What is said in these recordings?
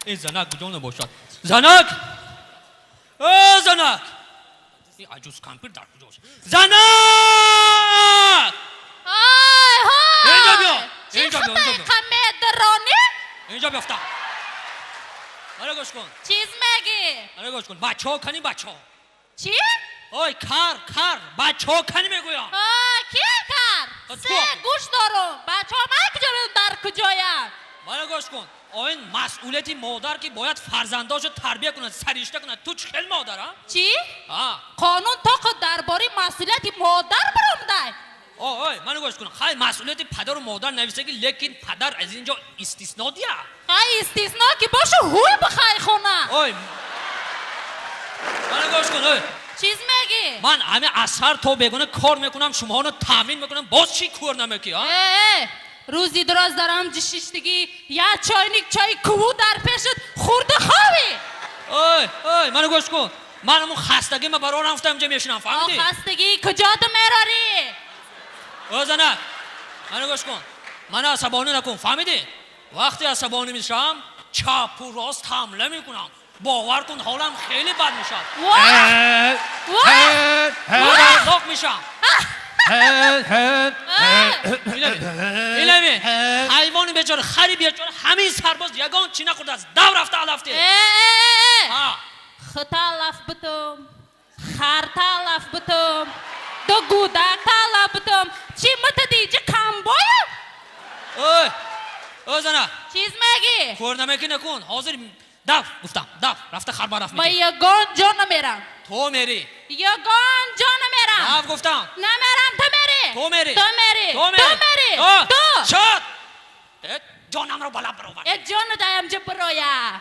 Ин занак куҷо набошад? Занак, э, занак, ин аҷуз кампир дар куҷо бошад? Занак! Ай, ҳай! Инҷо биё, Чӣ инҷо биё, инҷо биё. Худайқа медронӣ? Инҷо биёфта, мана гӯш кун. Чиз мегӣ? Мана гӯш кун, бачаҳо кани, бачаҳо? Чӣ? Ой, кар, кар, бачаҳо кани мегӯям. А, ки кар? А, Се ту. гӯш дорум. Бачаҳо ман куҷо медонам дар куҷоянд? Мана гӯш кун, оин масъулияти модар, ки бояд фарзандошо тарбия кунад, саришта кунад. Ту чӣ хел модар, а? Чӣ? А. Қонун тоқо дар бораи масъулияти модар баромадай? Ой, мана гӯш кун, хай, масъулияти падару модар нависаги, лекин падар аз ин ҷо истисно дия. Хай, истисно ки бошу, ҳуй бихай хона. Ой, мана гӯш кун, ой. Чиз мегӣ? Ман ҳами аз сар то бегона кор мекунам, шумоҳоро таъмин мекунам, боз чӣ кор намекӣ, а? Э, э, рӯзи дуроз дар ҳамҷи шиштагӣ, як чойник чои куву дар пешат хӯрда ховӣ. Ой, ой, мана гӯш кун, ман ҳамун хастагима барорам рафтам, инҷа мешинам, фаҳмидӣ? Хастагӣ куҷо ту мерорӣ? О, занак, мана гӯш кун, мана асабонӣ накун, фаҳмидӣ? Вақте асабонӣ мешавам, чапу рост ҳамла мекунам, бовар кун, ҳолам хеле бад мешавад. Вах! Вах! Ваҳдок мешавам. Инами ҳайвони бечора, хари бечора, ҳамин сарбоз ягон чӣ нахӯрдааст, дав рафта алафте. Э, э, э! А. Хита алаф бутум, харта алаф бутум, ду гудакта алаф бутум. Чӣ мата диҷи камбоям? Ой, ой, зана. Чиз мегӣ? Кор намекӣ, накун, ҳозир дав гуфтам, дав рафта харба рафт. Ман ягон ҷо намерам. То мери. Ягон ҷо намерам. Дав гуфтам. Намерам, ту мери. То мери. Ту мери. То мери. Ту мери. То. Ту. Шуд. Э, ҷонамро ба лаб баровард. Э, ҷону даямҷа бироя.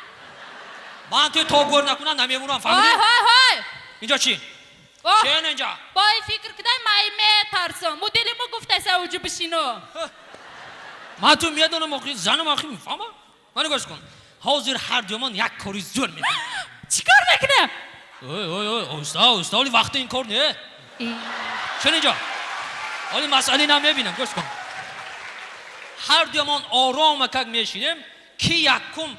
Ман ту то гор накунам, намемурам, Ҳой, фаҳмидӣ? ҳой, ҳой! Инҷо чӣ? Оҳ, Чен инҷа? Бой фикр кидай, май метарсам. Мудили мо гуфтаса уҷу бишину. Ман ту медонам, охи занам, охи мефаҳмам. Мана гӯш кун, ҳозир ҳар дуёмон як кори зӯр мекунем. Чӣ кор мекунем? Ой, ой, ой, оҳиста, оҳиста, оли вақти ин кор не. Чен инҷо, оли масъалаи нам мебинам. Гӯш кун, ҳар дуёмон орома как мешинем, ки якум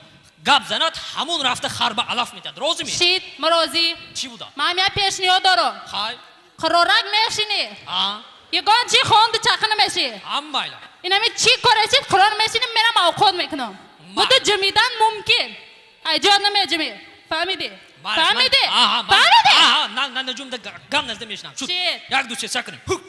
гап занад, ҳамун рафта харба алаф метиҳад. Розӣ ми? Шид, мурозӣ. Чӣ буда? Ман я пешниҳод дорам. Хай. Қирорак мешинӣ. А. Ягон чӣ хонду чақи намешӣ. Ҳам майла. Инами чӣ корашид, қирор мешинем, мерам овқот мекунам. Буда ҷимидан мумкин. Ай ҷо намеҷимӣ. Фаҳмидӣ? Фаҳмидӣ? Фаҳмидӣ? На, на, наҷум да гам назда мешинам. Шуд. Шид. Як, ду, се, сар кунем. Ҳук.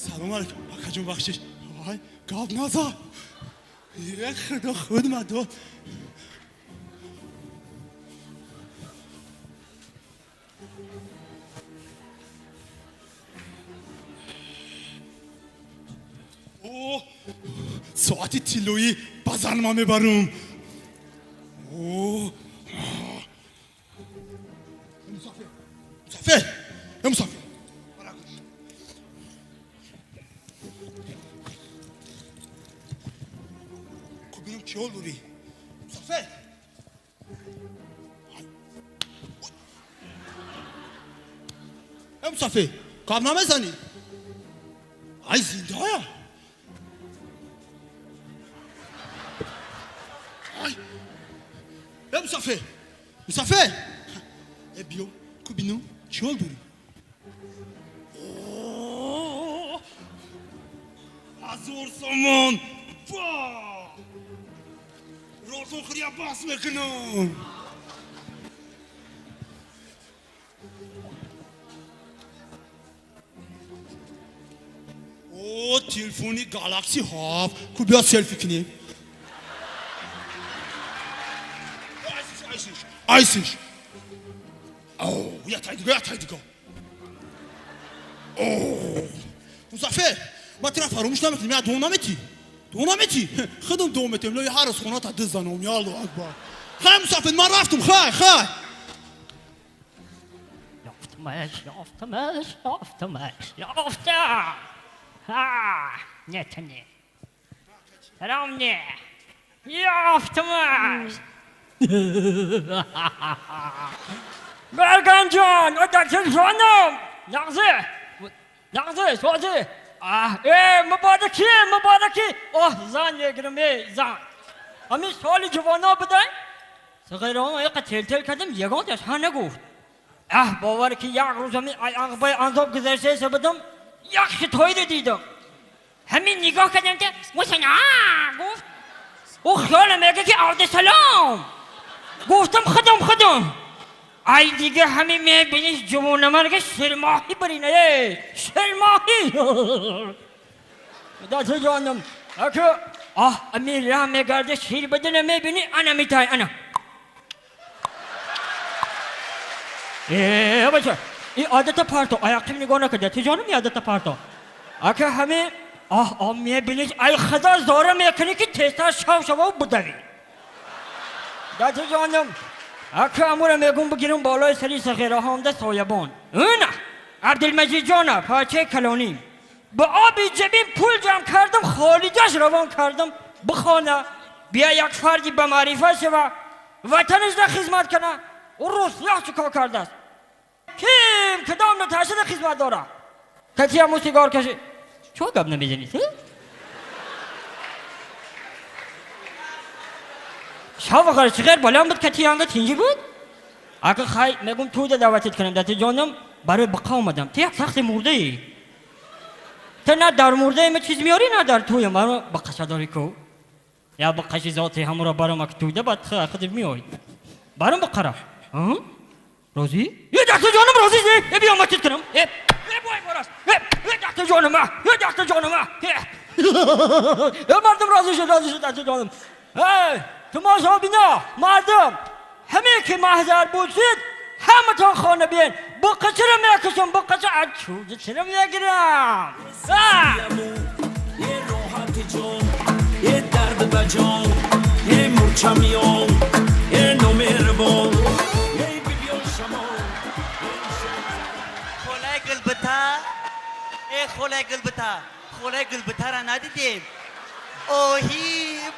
Салом алейкум, акаҷон, бахшиш. Вай, гап наза. Е, худо худ ма дод. О, соати тиллоӣ ба зан ма мебарум. О, мусофир, мусофир, э, мусофир. Бинам чӣ ҳол дорӣ, мусофир. Э, мусофир, гап намезанӣ? Ай, зиндаая. Ай, э, мусофир, мусофир, э, биё ку, бинам чӣ ҳол дорӣ. 1000 сомон ба ротон хӯрия бас мекунам. О, телефони Галакси 7 ку, биё селфи кунем. Айсиш, айсиш, о, ятай дига, ятай дига. О, музаффар, ман тура фаромӯш намекунем, я дом наметӣ. Дуо наметӣ? Худам дуо метем, лои ҳар рӯз хоната дизанам. Я Аллоҳу акбар. Хай, мусафед, ман рафтум, хай, хай. Ёфтамаш, ёфтамаш, ёфтамаш, ёфтам. Ҳа, не ту не. Салом не. Ёфтамаш. Барганҷон, ҷоном, нағзе, нағзе, созӣ. Э, муборакӣ, муборакӣ. Оҳ, зан мегирам, э, зан. Ҳамин соли ҷавоно будай? Сағираҳо яқа тел-тел кардам, ягонташ ҳа нагуфт. Аҳ, бовар ки як рӯз ҳамин ағбаи анзоб гузаштаеса будам, як хитоиро дидам. Ҳамин нигоҳ кардам ки мусана гуфт. Ӯ хиёлам мега ки Абдусалом. Гуфтам худам, худам. Ай дига ҳамин мебиниш ҷавонамарга ширмоҳӣ барина, э, ширмоҳӣ. Дати ҷонам, ака, аҳ, амин раҳ мегарда шир бадана мебини, ана митай, ана. Э, бача, и одата парто, аяқим нигоҳ накард, дати ҷонам, и одата парто. Ака ҳамин, аҳ, а мебиниш, ай худо зора мекунӣ ки тезтар шав шавав будавӣ. Дати ҷонам, ака амура мегум бигирам болои сари сағираҳомда соябон. Ина, Абдулмаҷид ҷона, пачаи калонӣ. Ба оби ҷабин пул ҷамъ кардам, холиҷаш равон кардам, бихона, бия як фарди ба маърифат шава, ватанашда хизмат кана. Ӯ русия чӣ кор кардааст? Ким кадом наташада хизмат дора? Кати аму сигор каши. Чо гап намезанӣ, ту? Шав ғарчиғер баланд буд, кати янга тинҷӣ буд? Ака хай, мегум туда даъватит кунам, дати ҷонам, барои биқа омадам. Ту як сахти мурдаӣ. Ту на дар мурдаи ма чиз меёрӣ, на дар туя. Маро биқаша дорӣ ку? Я биқаши зоти ҳамуро барам ак туйда, баъд худат меоӣ. Барам биқара. Розӣ? Э, дати ҷонам, розӣ? Э, биё ма чиз кунам. Э, э, бой борас. Э, э, дати ҷонам, э, дати ҷонам, э. Э, мардум розӣ шуд, розӣ шуд, дати ҷонам. Э, тамошобино, мардум, ҳаме ки маҳзар будшид, ҳаматон хона биен. Буқачаро мекушам, буқача аз чӯҷачаро мегирам. Е роҳати ҷон, е дард ба ҷон, е мурча миён, е номеҳрибон, е бибиён шамол. Холаи гулбита, э, холаи гулбита, холаи гулбитара надидем? Оҳи,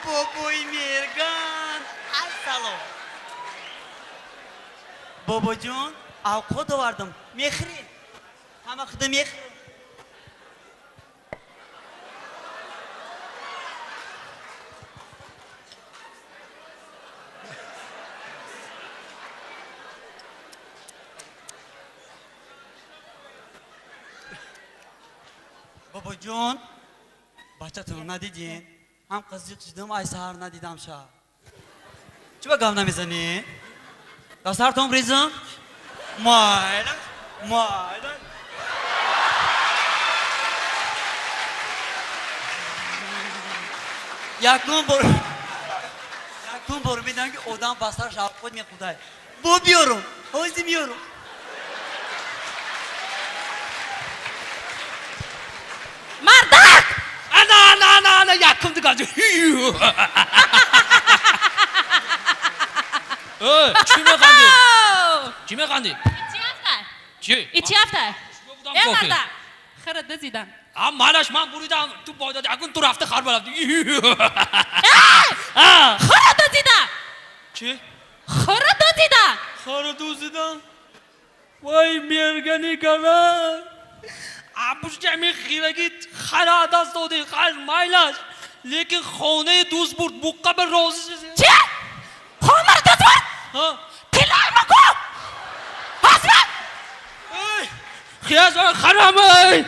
бобои мерган, ассалом. Бобоҷон, авқот овардам, мехӯрем? Ҳама худа мехӯрем. Бобоҷон, бачатонро надидем? Ҳам қизиқ шудам, ай саҳар надидам ша. Чӣ ба гап намезанӣ? Дар сартон бризам? Майла, майла. Якум бор, якум бор медам ки одам ба сар шавқот мехӯрдай. Бо биёрум, ҳозир меёрум. Мардак! Ана, ана, ана, ана, якум дигар. Э, чӣ механдӣ? Чӣ механдӣ? Чӣ афтай? Чӣ? И чӣ афтай? Будам Э, кофе. мардак, хара дазидан. А малаш ман буридам, ту бойдоди, акун ту рафта хар баравди. Э! Хара дазида! Чӣ? Хара дазида! Хара дузидан? Вай, мергани гаран. Абушки ҳамин хираги хара даст додӣ, хар майлаш. Лекин хонаи дӯст бурд, буққа ба розӣ шуд. Чӣ? Хонар дӯст бурд? Ҳа? Тиллаи ма ку? Ҳасбат! Эй, хияс, харам, эй!